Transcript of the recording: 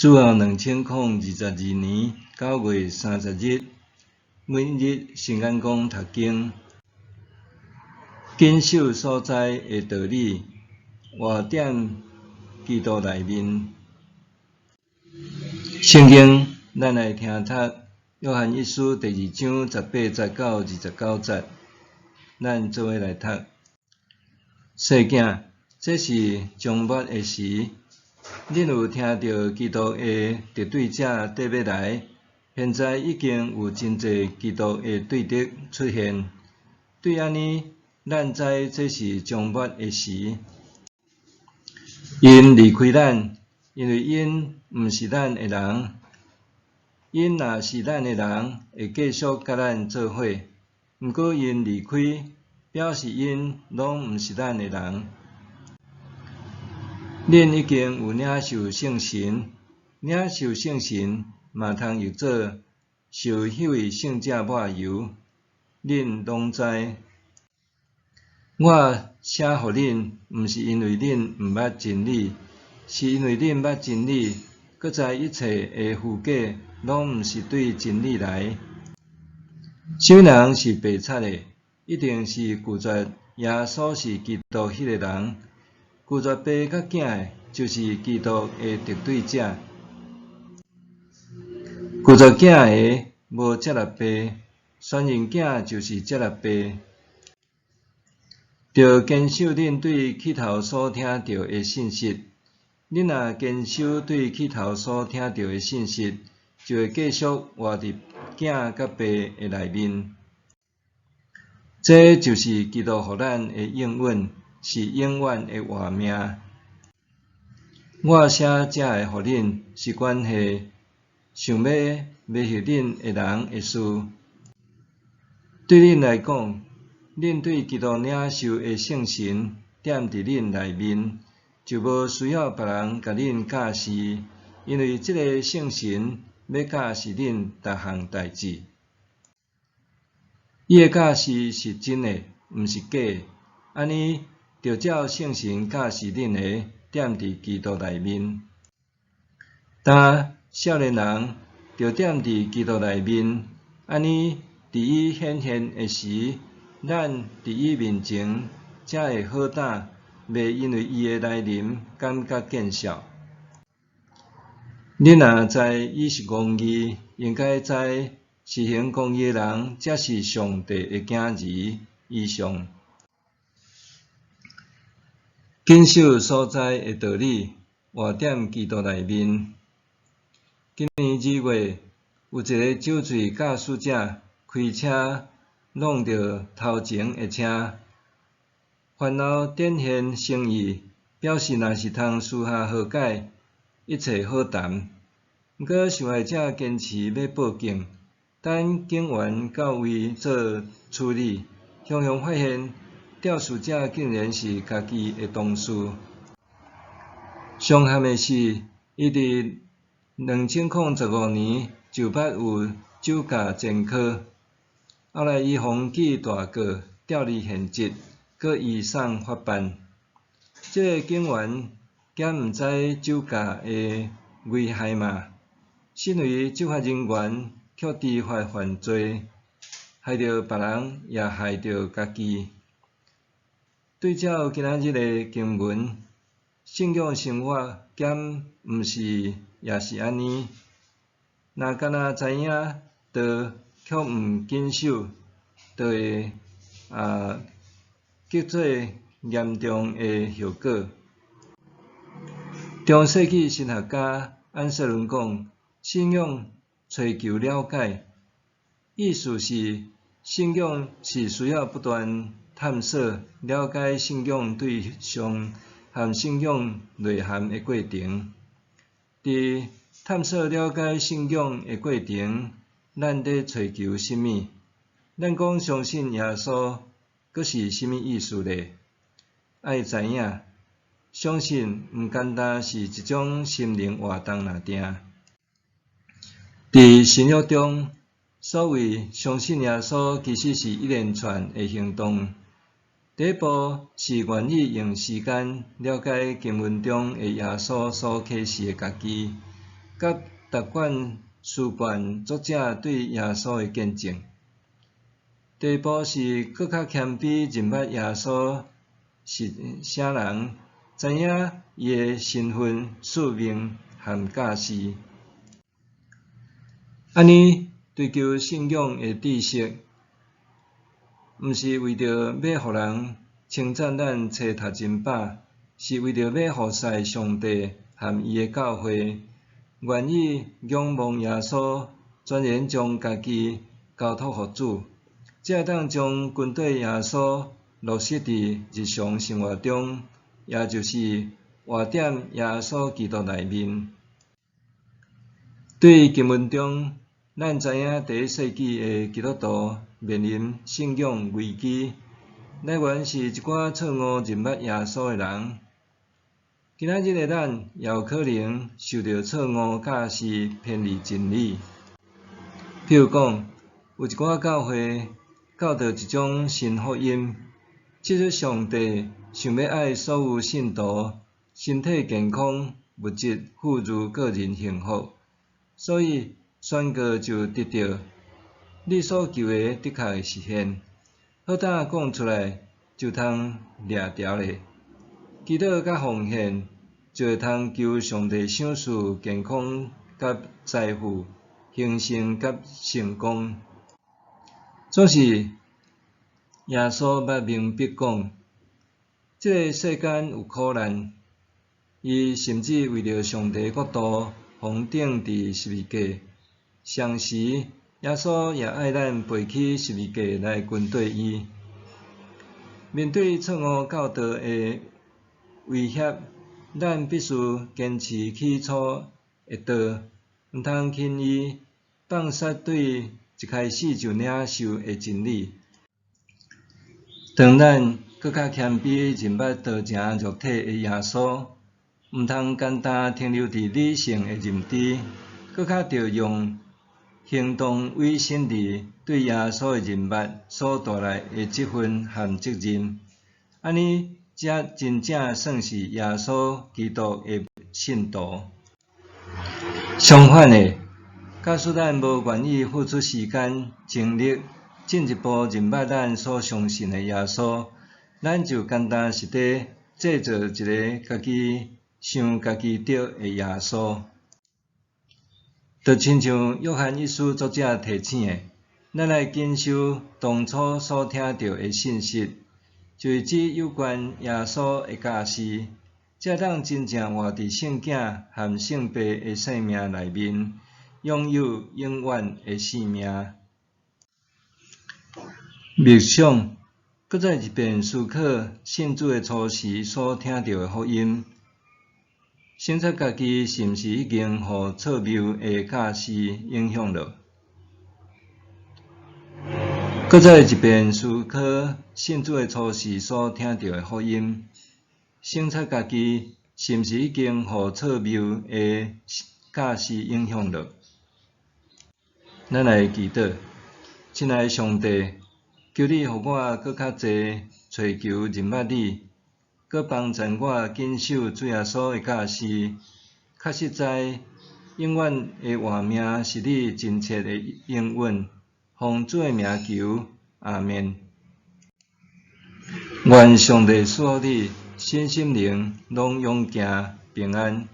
主後2022年9月30日，每日聖言講讀經，謹守所知的道理，活佇基督內面。聖經，咱來聽讀約翰一書第二章18節到29節，咱做伙來讀。細囝，這是終末的時。恁有聽著基督的敵對者綴欲來，現在已經有真濟基督的對敵出現。對按呢，咱知這是終末的時。𪜶離開咱，因為𪜶毋是咱的人。𪜶若是咱的人，會繼續佮咱做伙。毋過𪜶離開，表示𪜶攏毋是咱的人。恁已經有領受聖神，領受聖神嘛通譯做受彼位聖者抹油。恁攏知。我寫予恁，毋是因為恁毋捌真理，是因為恁捌真理，閣知一切的虛假攏毋是對真理來。啥物人是白賊的？一定是拒絕耶穌是基督彼个人。拒絕爸佮囝的，就是基督的敵對者。拒絕囝的，無接納爸；宣認囝就是接納爸。著堅守恁對起頭所聽著的信息。恁若堅守對起頭所聽著的信息，就會繼續活佇囝佮爸的內面。這就是基督予咱的應允，是永遠的活命。我寫這个予恁，是關係想欲迷惑恁的人的事。對恁來講，恁對基督領受的聖神踮佇恁內面，就無需要別人共恁教示，因為這个聖神欲教示恁逐項代誌。伊的教示是真的，毋是假的。按呢，著照聖神教示恁的，踮佇基督內面。但少年人著踮佇基督內面，按呢，佇伊顯現的時，咱佇伊面前才會好膽，袂因為伊的來臨感覺見笑。恁若知伊是公義，應該知實行公義的人才是上帝的囝兒。以上。謹守所知的道理，活佇基督內面。今年2月，有一个酒醉駕駛者開車挵著頭前的車，煩惱展現誠意，表示若是通私下和解，一切好談。毋過受害者堅持欲報警，等警員到位做處理，雄雄發現肇事者竟然是家己的同事。傷憾的是，伊佇2015年就捌有酒駕前科，後來伊予記大過，調離現職，閣移送法辦。這个警員敢毋知酒駕的危害嗎？身為執法人員，卻知法犯罪，害著別人，也害著家己。對照今仔日的經文，信仰生活敢毋是也是按呢？若干焦知影道，卻毋謹守，就會結做嚴重的後果。中世紀神學家安瑟倫講，信仰追求了解，意思是信仰是需要不斷探索、了解信仰對象和信仰內涵的過程。佇探索了解信仰的過程，咱佇追求啥物？咱講相信耶穌，閣是啥物意思咧？愛知影，相信毋單單是一種心靈活動爾定。佇新約中，所謂相信耶穌，其實是一連串的行動。第一步是願意用時間了解經文中的耶穌所啟示的家己，佮达卷书卷作者对耶稣的见证。第二步是閣較謙卑認捌耶穌是啥人，知影伊的身份、使命和教示。按呢追求信仰的知識，毋是為著欲予人稱讚咱冊讀真飽，是為著欲服侍上帝和伊的教會，願意仰望耶穌，全然將家己交託予主，才會當將跟綴耶穌落實佇日常生活中，也就是活佇耶穌基督內面。對經文中，咱知影第一世紀的基督徒面臨信仰危機，來源是一寡錯誤認捌耶穌的人。今仔日的咱也有可能受著錯誤教示偏離真理。譬如講，有一寡教會教導一種新福音，指出上帝想欲愛所有信徒身體健康、物質富裕、個人幸福，所以宣告就得著你所求的的確會實現。好膽講出來就通掠著咧。祈禱佮奉獻就會通求上帝賞賜健康佮財富、興盛佮成功。總是耶穌捌明白講，這个世間有苦難，伊甚至為著上帝國度，予人釘佇十字架。同時，耶穌也愛咱背起十字架來跟綴伊。面對錯誤教導的威脅，咱必須堅持起初的道，毋通輕易放捨對一開始就領受的真理。當咱閣較謙卑認捌道成肉體的耶穌，毋通簡單停留佇理性的認知，閣較著用行動委身佇對耶穌的認捌所帶來的這份和責任，按呢才真正算是耶穌基督的信徒。相反的，假使咱無願意付出時間、精力，進一步認捌咱所相信的耶穌，咱就簡單是佇製造一个家己想家己著的耶穌。就親像約翰一書作者提醒的，咱愛謹守當初所聽著的信息，就是指有關耶穌的教示，才會當真正活佇聖囝和聖父的生命內面，擁有永遠的生命。默想，閣再一遍思考信主的初時所聽著的福音，省察家己是毋是已經予錯謬的教示影響了。閣再一遍思考信主的初時所聽著的福音，省察家己是毋是已經予錯謬的教示影響了。咱來祈禱，親愛的上帝，求你予我閣較濟揣求認捌你，閣幫助我謹守主耶穌的教示，確實知永遠的活命是你真切的應允。奉主的名求，阿們。願上帝賜福你，身心靈攏勇健平安。